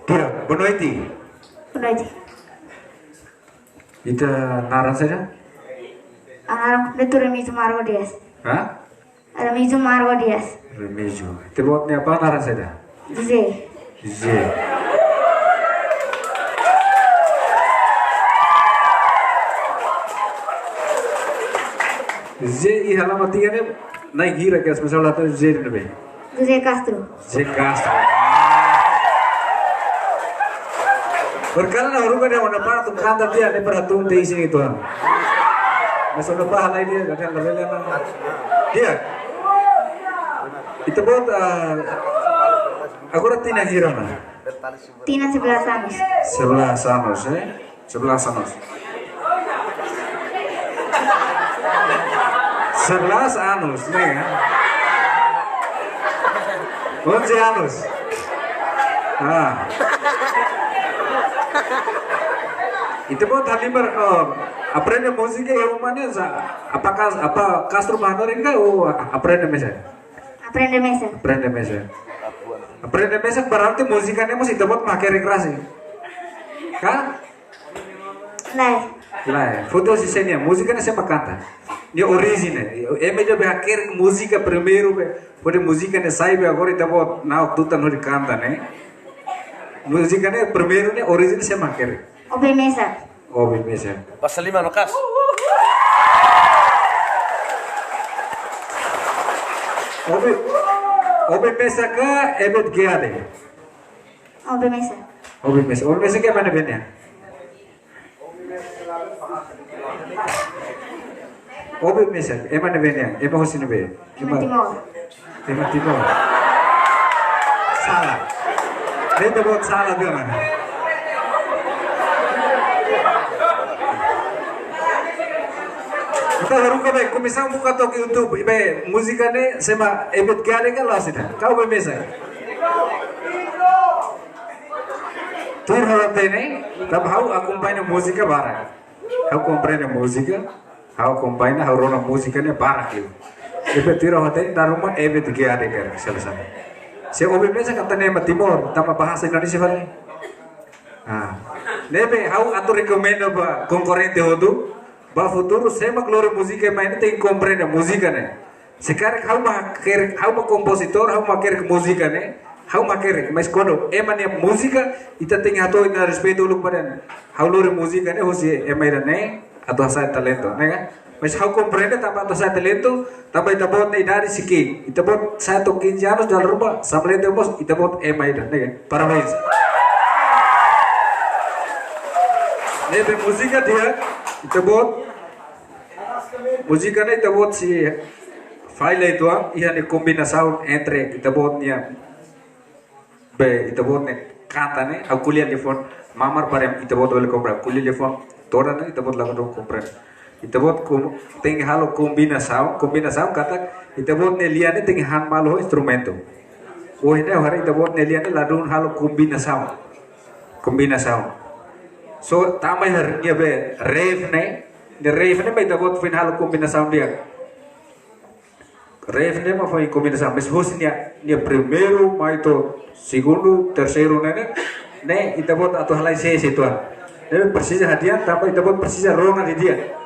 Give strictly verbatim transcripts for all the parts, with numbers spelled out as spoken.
Tia, boa noite. Boa noite. Ita naran saida? Ha'u naran kompletu Remígio Marco Dias. Hah? Remígio Marco Dias. Remígio. Ita-boot nia apá naran saida? José. José. José, iha ha'u-nia tiha ne'e, na'in hira ke espesiál atu José ne'ebé? José Castro. José Castro. Perkara na huru kada ona pa tu kanta dia ne para tun te isin itu. Mas ona pa halai dia kada na bela na. Dia. Ita-boot, ah, agora tinan hira ona? Tinan sebelas anos. Sebelas anos, eh? Sebelas anos. Sebelas anos, ne'e? Once anos. Ah. Ita-boot halimar, oh, aprende múzika iha uma ne'e sá? Apakah, apá Castro mak hanorin ka, ou aprende mesak? Aprende mesak. Aprende mesak. Aprende mesak berarti múzika ne'e mós ita-boot mak hakerek rasik. Ka? Lae. Lae. Foti husi sé nian, múzika ne'e sé mak kanta? Nia orijen ne'e. Ema ida be hakerek múzika primeiru be, hodi múzika ne'e sai be agora ita-boot na'ok tutan hodi kanta ne'e. Múzika ne'e primeiru ne'e orijen ne'e sé mak hakerek? Obe mesak. Obe mesak. Pasa lima no kas. Obe, obe mesak ka Ebet Geade? Obe mesak. Obe mesak. Obe mesak ke mana benya? Obe mesak, ema ne'ebé nian? Ema husi ne'ebé? Ema Timor. Ema Timor. Sala. Ne'e ita-boot sala, biar mana? Ita haruka be, komisaun buka to'o YouTube, be múzika ne'e sé mak Ebet Geade ka la'ós ida? Ka obe mesak? Tuir ha'u hatene, tanba ha'u akompaña múzika barak. Ha'u komprende múzika, ha'u akompaña, ha'u rona múzika ne'e barak liu. Ne'ebé tuir ha'u hatene dala ruma Ebet Geade ke selesaun. Se obe mesak katak ne'e ema Timor, tanba bahasa Indonesia fali. Ah. Ne'ebé ha'u atu rekomenda ba konkorrente hotu, ba futuru sé mak lori múzika mai ne'e tenke komprende múzika ne'e. Se karik ha'u mak hakerek, ha'u mak kompozitór, ha'u mak hakerek múzika ne'e, ha'u mak hakerek. Mas kuandu ema nia múzika, ita tenke hato'o ita-nia respeitu uluk ba dehan ha'u lori múzika ne'e husi ema ida-ne'e atu hasa'e talentu, ne'e ka? Mas ha'u komprende tanba atu hasa'e talentu, tanba ita-boot nia idade sei ki'ik. Ita-boot sa'e to'o quinze anos dala ruma, samlete mós ita-boot ema ida, ne'e ka? Parabéns. Ne'ebé múzika di'ak, ita-boot múzika ne'e ita-boot sei falla uitoan iha nia kombinasaun entre ita-boot nia, be, ita-boot nia kanta ne'e, ha'u ko'alia liafuan Mamar para ita-boot bele komprende. Ko'alia liafuan todan ne'e ita-boot lakohi komprende. Ita-boot kom-, tenke halo kombinasaun, kombinasaun katak ita-boot nia lian ne'e tenke han malu ho instrumentu. Ohin ne'e ha'u haree ita-boot nia lian ne'e ladún halo kombinasaun. Kombinasaun. So, tama iha nia be ref ne'e, nia ref ne'e mak ita-boot foin halo kombinasaun di'ak. Ref ne'e mak foin kombinasaun, mas husi nia, nia primeiru mai to'o segundu, terseiru ne'e, ne'e, ne'e ita-boot atu halai sees uitoan. Ne'e presiza hadi'a, tanba ita-boot presiza rona didi'ak.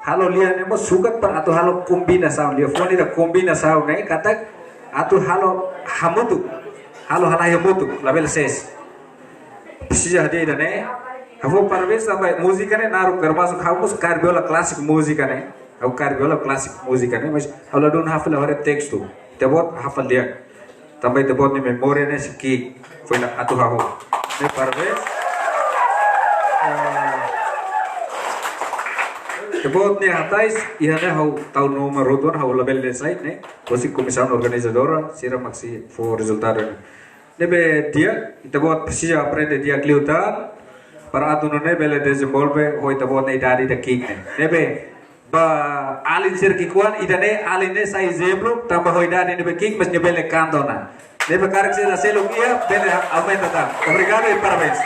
Halo lian ne'e mós sukat para atu halo kombinasaun, liafuan ida kombinasaun ne'e, katak atu halo hamutuk, halo halai hamutuk, labele sees. Presiza hadi'a ida-ne'e. Ha'u fó parabéns tanba múzika ne'e naruk, termasuk ha'u mós kaer biola klásiku múzika ne'e. Ha'u kaer biola klásiku múzika ne'e, mas ha'u ladún hafla haree testu. Ita-boot hafla di'ak. Tanba ita-boot nia memória ne'e sei ki'ik. Foin atu hahú. Ne'e parabéns. Eh, ita-boot nia hatais, iha ne'e ha'u tau noma rotun, ha'u labele sai ne'e. Husi komisaun organizadora, sira mak sei fó rezultadu ne'e. Ne'ebé di'ak, ita-boot presiza aprende di'ak liután, para atu nune'e bele dezenvolve ho ita-boot nia idade ida ki'ik ne'e. Ne'ebé, ba alin sira ki'ikoan, ida-ne'e alin ne'e sai ezemplu, tanba ho idade ne'ebé ki'ik, mas nia bele kanta ona. Ne'ebé karik sira seluk iha, bele aumenta tan. Obrigadu i parabéns.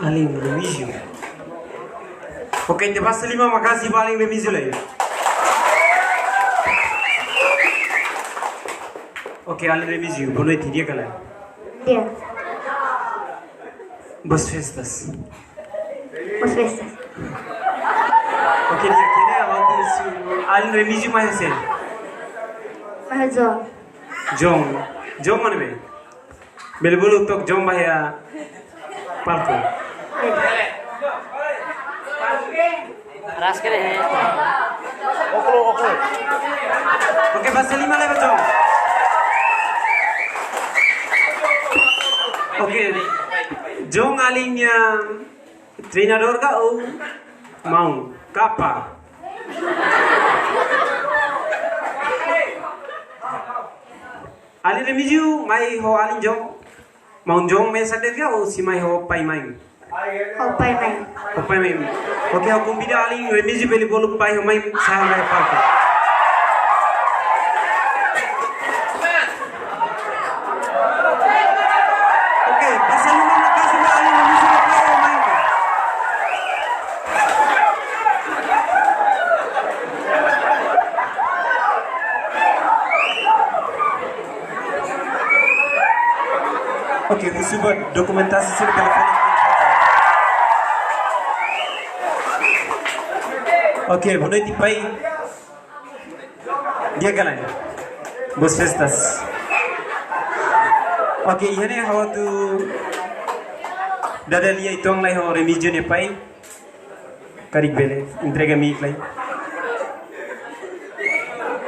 Alin Remígio. Oke, ita basa liman maka'as ba alin Remígio lai. Oke, alin Remígio, boa noite, di'ak ka lae? Di'ak. Boas festas. Boas festas. Oke, di'ak, kira waktu si alin Remígio mai husi? Mai John. John. John mana be? Bele bolu took John ba iha palku. Ras kene he. Oklo, oklo. Oke, basa liman lai ba John. Oke. John alin nia treinadór ka ou maun? Kapa. Alin Remígio mai ho alin John. Maun John mesak de'it ka ou sei mai ho pai mãe? Ho pai mãe. Ho pai mãe. Oke, ha'u konvida alin Remígio bele bolu pai ho mãe sa'e mai palku. Oke, basa liman maka'as ba alin Remígio nia pai ho mãe. Oke, husu ba dokumentasi sira telefone. Oke, boa noite, pai. Di'ak ka lae? Boas festas. Oke, iha ne'e ha'u atu dada lia uitoan lai ho Remígio nia pai. Karik bele entrega mic lai.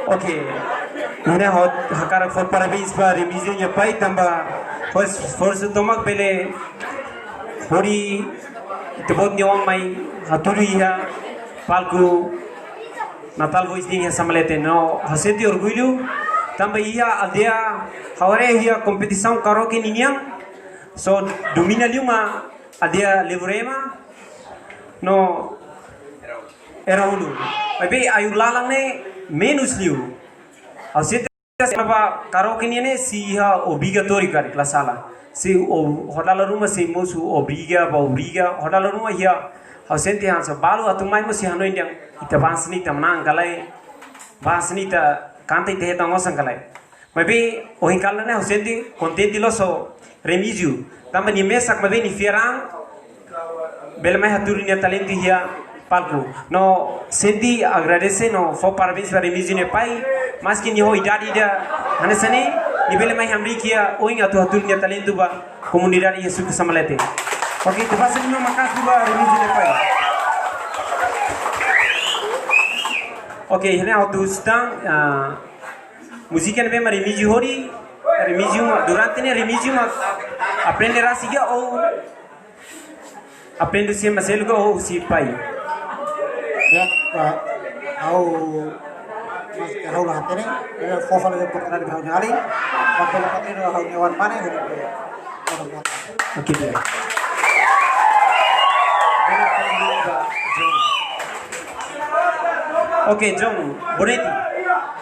Oke. Iha ne'e ha'u hakarak fó parabéns ba Remígio nia pai tanba fó esforsu tomak bele hodi ita-boot nia oan mai hatudu iha palku Natal Voice nian iha Samalete. No, ha'u sente orgullu tanba iha aldeia ha'u haree iha kompetisaun karaoke ninian, só domina liu mak aldeia Leburema no Eraúlu. Maibé Airu Lalan ne'e menus liu. Ha'u sente tanba karaoke nian ne'e sei iha obrigatóriu karik la sala. Sei o, ho dala ruma sei mosu obriga, ba obriga, ho dala ruma iha, ha'u sente hanesan balu atu mai mós sei hanoin dehan ita bá hanesan ne'e ita manán ka lae, bá hanesan ne'e ita kanta ita hetan osan ka lae. Maibé ohin kalan ne'e ha'u sente kontente loos ho Remígio. Tanba nia mesak maibé nia fiar an bele mai hatudu nia talentu iha palku. No sente agradese no fó parabéns ba Remígio nia pai. Maski nia ho idade ida hanesan ne'e, nia bele mai hamriik iha oin atu hatudu nia talentu ba komunidade iha suku Samalete. Oke, ita basa liman maka'as ba Remígio nia pai. Oke, iha ne'e ha'u atu husu tan, ah, múzika ne'ebé mak Remígio hodi, Remígio mak, durante ne'e Remígio mak aprende rasik ka ou aprende husi ema seluk ka ou husi pai? Ya, ah, ha'u, maski ha'u la hatene, eh, fó fali oportunidade ba ha'u-nia alin, ba pela patria ha'u-nia oan mane, hodi pe, orang kota. Oke, di'ak. Oke, John, boa noite.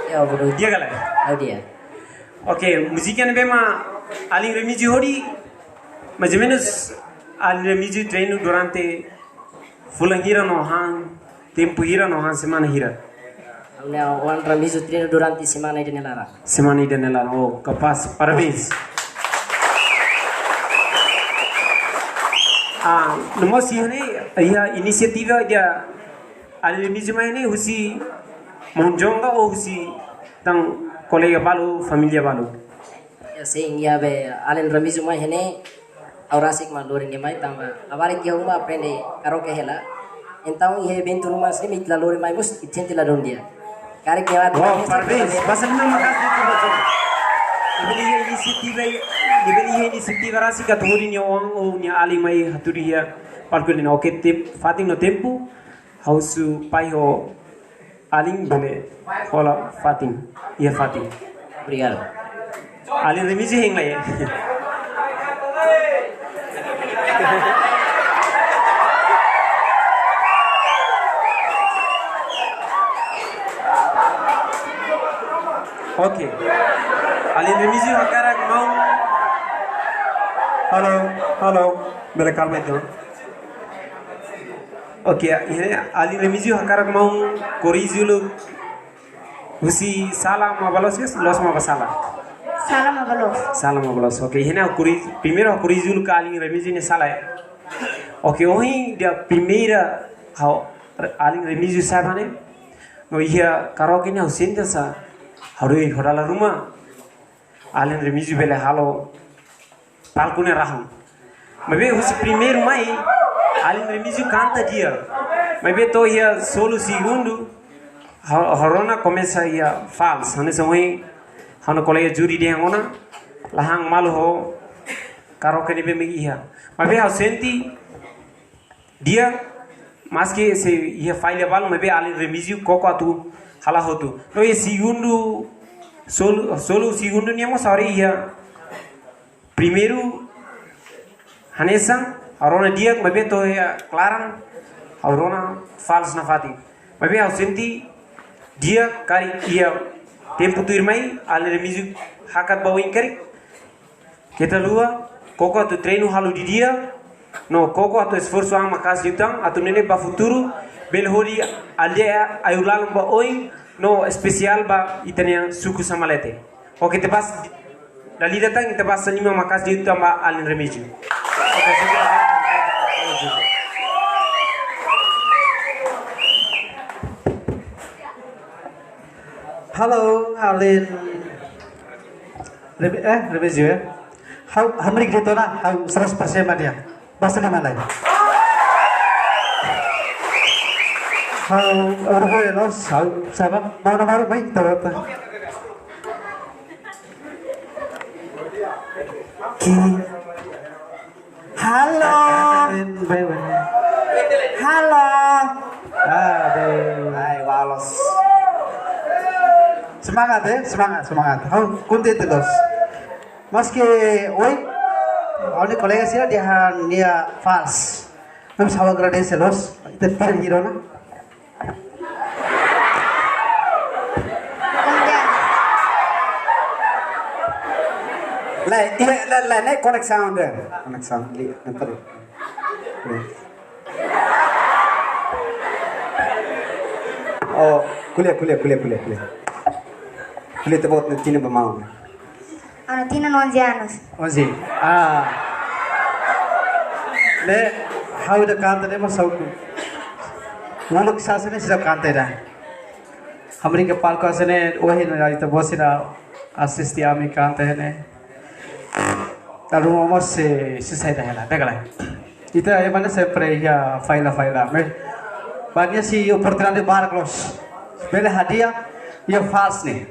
Ya, boa noite. Di'ak ka lae? Oh, di'ak. Oke, múzika ne'ebé mak alin Remígio hodi, mais ou menos, alin Remígio treinu durante fulan hira no han, tempu hira no han semana hira? Ha'u-nia oan Remígio treinu durante semana ida nia laran. Semana ida nia laran, oh, kapás, parabéns. Ah, no mós iha ne'e, iha inisiativa ida alin Remígio mai ne'e husi maun John ka ou husi tan kolega balu, família balu? Ya, sin, iha be alin Remígio mai iha ne'e, ha'u rasik mak lori nia mai tanba labarik iha uma aprende karaoke hela. Entaun iha eventu ruma hanesan ne'e ita la lori mai mós ita sente ladún di'ak. Karik nia lado. Wow, parabéns. Basa liman maka'as ba John. Nia bele iha inisiativa, nia bele iha inisiativa rasik atu hodi nia oan ou nia alin mai hatudu iha palku ne'e. Oke, tem, fatin no tempu. Ha'u husu pai ho alin bele hola fatin, iha fatin. Obrigadu. Alin Remígio hein lai. Oke. Alin Remígio hakarak maun. Halo, halo. Bele kalma uitoan. Oke, iha ne'e alin Remígio hakarak maun korrije uluk husi sala mak ba loos ka, loos mak ba sala? Sala Mabalos. Sala Mabalos. Oke, iha ne'e ha'u kori-, primeiru ha'u koriza uluk alin Remígio nia sala, eh. Oke, ohin dia primeira ha'u alin Remígio sala ne'e. No iha karaoke ne'e ha'u sente hanesan ha'u rui ho dala ruma alin Remígio bele halo palku ne'e rahun. Maibé husi primeiru mai, alin Remígio kanta di'ak. Maibé to'o iha solo segundu, ha'u, ha'u rona komesa iha false. Hanesan ohin ha'u-nia kolega júri dehan ona, la han malu ho karaoke ne'ebé mak iha. Maibé ha'u sente di'ak, maski sei iha falla balu, maibé alin Remígio koko atu hala'o hotu. No iha segundu, solo, solo segundu nian mós ha'u haree iha primeiru hanesan, ha'u rona di'ak, maibé to'o iha klaran, ha'u rona false nafatin. Maibé ha'u sente di'ak karik iha tempu tuirmai, alin Remígio hakat ba oin karik. Keta haluha, koko atu treinu halo didi'ak, no koko atu esforsu an maka'as liután, atu nune'e ba futuru, bele hodi aldeia Airu Lalon ba oin, no espesiál ba ita-nia suku Samalete. Oke, ita basa, dala ida tan, ita basa anima maka'as liután ba alin Remígio. Halo, alin Rebe-, eh, Remígio, eh? Ha'u, hamriik de'it ona, ha'u seratus persen ba nia. Basa liman lai. Ha'u, orgullu loos, ha'u, sapa? Mau nama mai, tahu apa? Ki. Halo. Bye, bye. Halo. Aduh. Ai, walos. Semangat, eh, semangat, semangat. Ha'u kontente loos. Maski, oi, ha'u-nia kolega sira dehan nia false. Maibé ha'u agradese loos. Ita tuir hira ona. Lai, iya, lai, lai, ne'e koneksaun de'it. Koneksaun, li, ne'e tadi. Oh, ko'alia, ko'alia, ko'alia, ko'alia, ko'alia. Ko'alia ita-boot nia tinan ba maun. Ha'u-nia tinan onze anos. Onze. Ah. Ne'e, ha'u ida kanta ne'e mós ha'u. Uluk sasán ne'e sira kanta ida. Hamriik iha palku hanesan ne'e, ohin ita-boot sira asiste ami kanta ne'e. Dala ruma mós sei, sei sai ida hela, dala. Ita ema ne'e sempre iha falla-falla. Maibé, ba nia sei oportunidade barak loos. Bele hadi'a, iha false ne'e.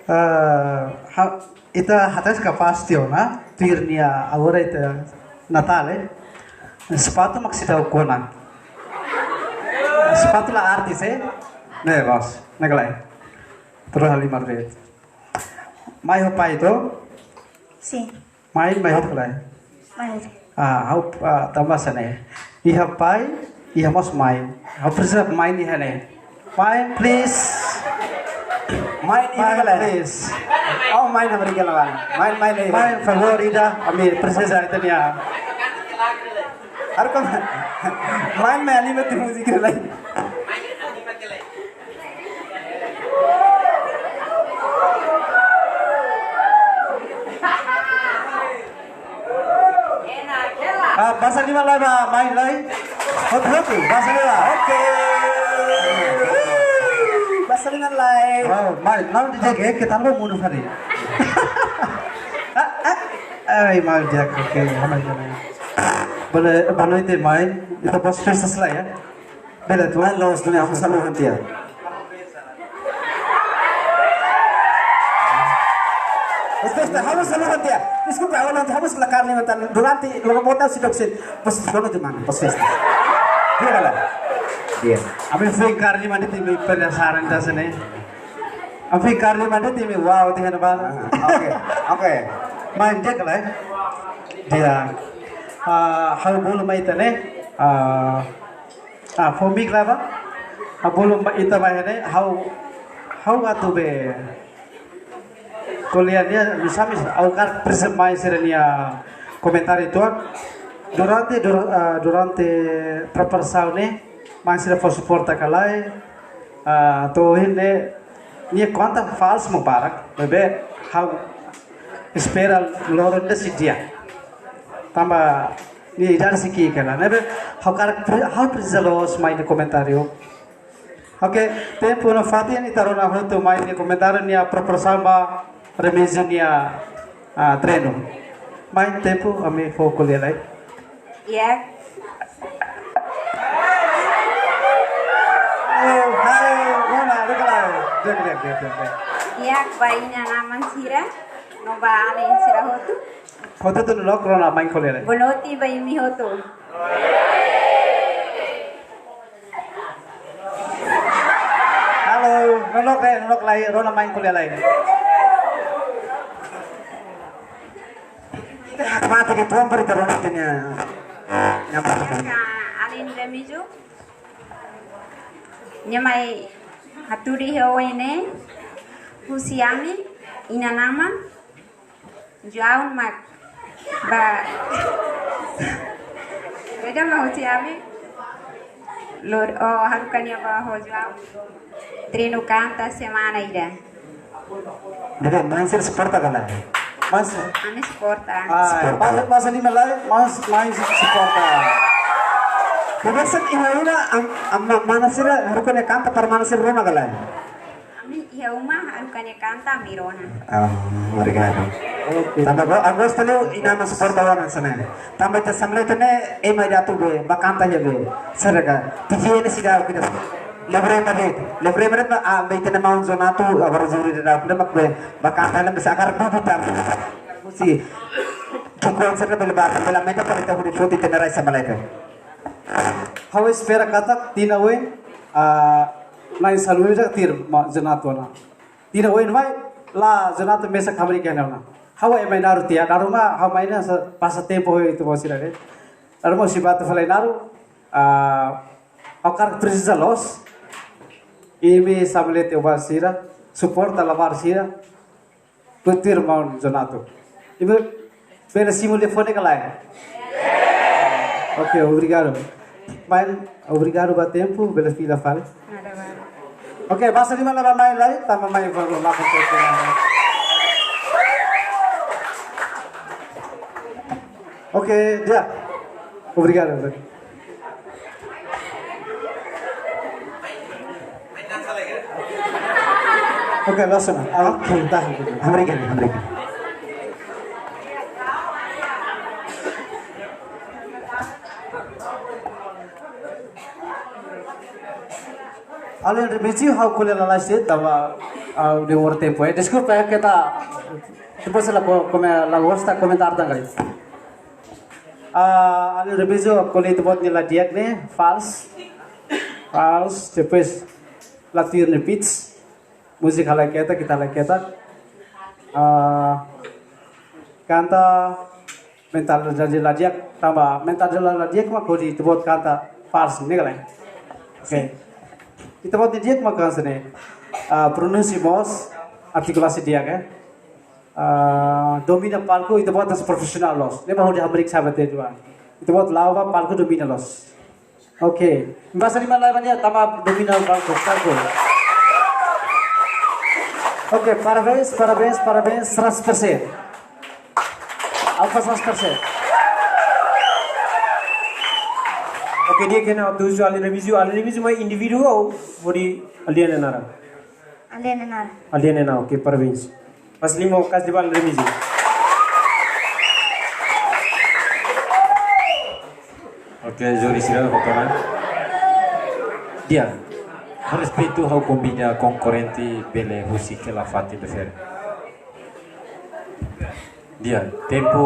Ah, ha, ita hatais kapás tiha ona, tuir nia agora ita Natál, eh. Sapatu mak seidauk kona. Sapatu la artis, eh. Ne'e, bos, ne'e ka lae. Terus halimar de'it. Mai ho pai to? Sin. Mai, mai hotu ka lae? Mai hotu. Ah, ha'u, ah, tanba hanesan ne'e. Iha pai, iha mós mai. Ha'u presiza mai nia iha ne'e. Mai, please. Mai nia iha ka lae? Mai, please. Oh, mai na brincadeira lá. Mai, mai, mai. Mai, favór, ida. Ami presiza ita-nia. Harus kan? Mai, mai, ali mati musik lagi. Ah, basa liman lai ba, mai lai. Hotu, hotu, basa liman lai. Oke. Basa liman lai. Wow, mai, lalu di jaga, eh, kita mau bunuh hari. Ah, ah. Ai, mai dia, oke, mai dia. Boleh, boleh itu mai. Itu bos Kristus lah ya. Bele tuan. Ai, loos duni, ha'u salu han tiha. Espera, espera, ha'u salu han tiha. Deskulpa, ha'u nanti ha'u sei la kaer liman tan durante, loron boot seidauk sei. Pas, loron tu mana? Pas festa. Dia bala. Dia. Ami foin kaer liman de'it, ami penasaran hanesan ne'e. Ami foin kaer liman de'it, ami wow, tiha na bala. Ah, oke, oke. Mai dia ka lae. Dia. Ah, ha'u bolu mai ita ne'e. Ah, Ah, fó mic lai ba. Ah, bolu ba ita ba iha ne'e, ha'u, ha'u atu be ko'alia nia, misamis, ha'u hakarak presiza mai sira-nia komentáriu uitoan. Durante, dur-, ah, durante preparasaun ne'e, mai sira fó suporta ka lae, ah, to'o ohin ne'e, Nia konta falsu mak barak, maibé ha'u espera loron ida sei di'ak. Tanba nia idade sei ki'ik hela, ne'ebé ha'u karik pre-, ha'u presiza loos mai nia komentáriu. Oke, tempu no fatin ita rona hotu mai nia komentáriu, nia preparasaun ba Remezio nia, ah, treinu. Mai tempu, ami fó ko'alia lai. Iya. Halo, halo, rona, rona lai. Di'ak, di'ak, di'ak, di'ak, di'ak. Di'ak ba inan-aman sira, no ba alin sira hotu. Hotu hotu nolok, rona mai ko'alia lai. Boa noite ba imi hotu. Halo, nolok lai, nolok lai, rona mai ko'alia lai. Ita hakmatek uitoan para ita rona ita-nia, nia apa? Ka alin Remezio. Nia mai hatudu iha oin ne'e husi ami, inan-aman, João mak ba. Beda mak husi ami. Lor, oh, haruka nia ba ho João. Treinu kanta semana ida. Debe, maun sira suporta ka lae? Mas, ami suporta. Ah, suporta. Mas, mas lima lai, mas, mas suporta. Debe, sá iha uma, am, am, mana sira, haruka nia kanta para mana sira rona ka lae? Ami iha uma, haruka nia kanta, ami rona. Oh, obrigadu. Oke. Tanba go-, gosta liu inan-aman suporta ona hanesan ne'e. Tanba ita samlete ne'e, ema ida atu be, ba kanta iha be. Serega, T V ne'e seidauk ida. Lembrei tadi, lembrei mereka, ah, be ita-nia maun Zonato, agora juri de dau, lembrei be, ba kanta, lembrei se akar bubu tar. Si, ke konser bele ba, bele meta para ita hudi foti ita-nia rai samlete. Ha'u espera katak tinan oin, ah, na'in sanulu ida tuir maun Zonato ona. Tinan oin mai, la Zonato mesak hamriik iha ne'e ona. Ha'u mai Ainaro tiha, Ainaro mak ha'u mai ne'e sa-, pasa tempu ho ita-boot sira de'it. Ainaro mak husi Bato fali Ainaro, ah, ha'u karik presiza loos. Imi samlete oan sira, suporta labarik sira. Tuir maun Zonato. Imi bele simu telefone ka lae? Oke, obrigadu. Maun, obrigadu ba tempu, bele fila fali. Nada, nada. Oke, basa liman lai ba maun lai, tanba maun baru makan tempu. Oke, di'ak. Obrigadu. Oke, langsung. Oke, tahan. Amerika, Amerika. Alin Remezio, ha'u ko'alia lalais de'it, tanba, ah, de work tempo, eh. Deskulpa, eh, keta, depois la ko-, kome-, la gosta komentar tan kali. Ah, alin Remezio, ko'alia ita-boot nia la di'ak ne'e, falsu. Falsu, depois la tuir nia pitch. Múzika halai ketak, ita halai ketak. Ah, kanta mentalidade la di'ak, tanba mentalidade la di'ak mak hodi ita-boot kanta falsu, ne'e ka lae? Oke. Ita-boot nia di'ak mak hanesan ne'e. Ah, pronúnsia mós, artikulasaun di'ak, eh. Ah, domina palku, ita-boot hanesan profisionál loos. Ne'e mak hodi hamriik sabat te dua. Ita-boot la'o ba palku domina loos. Oke. Basa liman lai ba nia, tanba domina palku, palku. Oke, parabéns, parabéns, parabéns, seratus persen. Alfa seratus persen. Oke, di'ak, kena atu husu alin Remezio, alin Remezio mai indivíduu ou hodi aldeia nia naran? Aldeia nia naran. Aldeia nia naran, oke, parabéns. Mas limo kas di bal Remezio. Oke, juri sira, foto. Di'ak, ho respeitu ha'u konvida konkorrente bele husik hela fatin prefere. Di'ak, tempu